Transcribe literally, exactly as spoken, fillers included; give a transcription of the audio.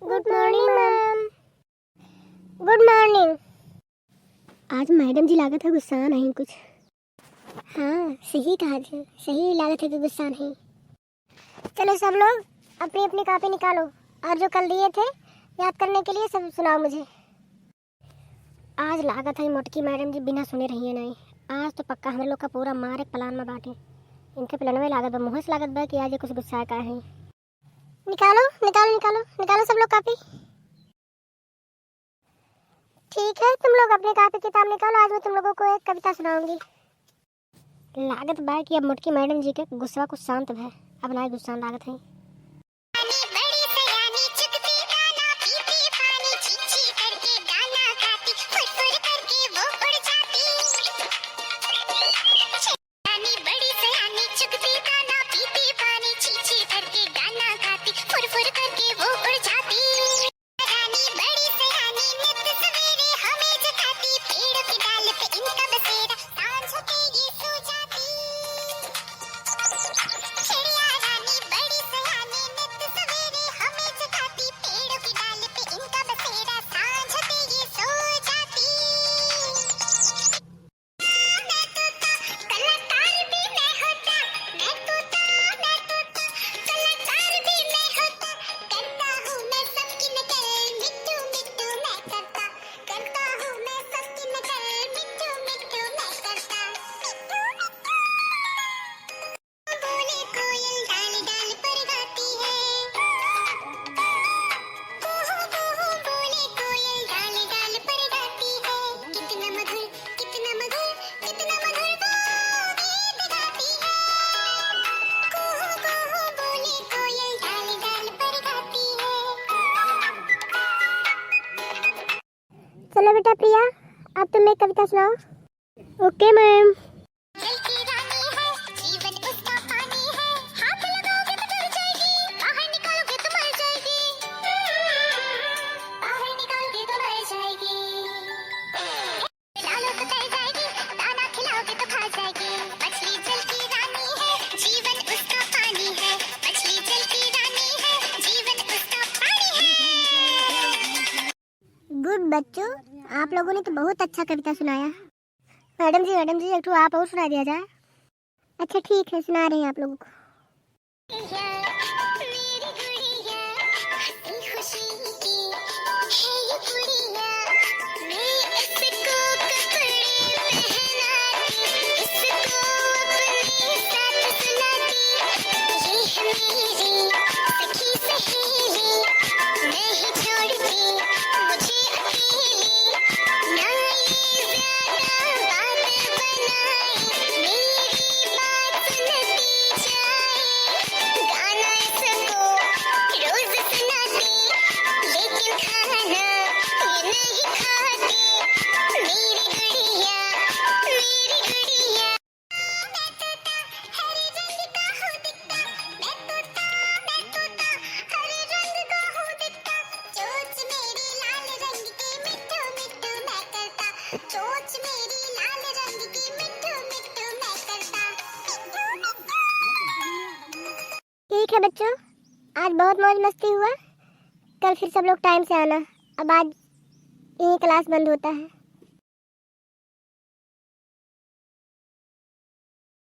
Good morning, ma'am. Good morning. आज मैडम जी लागत है गुस्सा नहीं कुछ। हाँ, सही कहा जी, सही लागत है कि गुस्सा नहीं। चलो सब लोग अपनी अपनी कॉपी निकालो और जो कल दिए थे याद करने के लिए सब सुनाओ मुझे। आज लागत है मोटकी मैडम जी बिना सुने रहिए नहीं। आज तो पक्का हम लोग का पूरा मारे प्लान में बाटे। इनके प्लान में लागत बा, मुँह से लागत बा कि आज ये कुछ गुस्सा का है। निकालो, निकालो, निकालो, निकालो सब लोग कॉपी। ठीक है, तुम लोग अपनी कॉपी किताब निकालो, आज मैं तुम लोगों को एक कविता सुनाऊंगी। लागत बा कि अब मोटकी मैडम जी के गुस्सा कुछ शांत भय, अब ना गुस्सा लागत है। चलो बेटा प्रिया, अब तुम एक कविता सुनाओ। ओके मैम। गुड बच्चों, आप लोगों ने तो बहुत अच्छा कविता सुनाया। मैडम जी, मैडम जी, एक ठो आप और सुना दिया जाए। अच्छा ठीक है, सुना रहे हैं आप लोगों को। ठीक है बच्चों, आज बहुत मौज मस्ती हुआ। कल फिर सब लोग टाइम से आना। अब आज यहीं क्लास बंद होता है।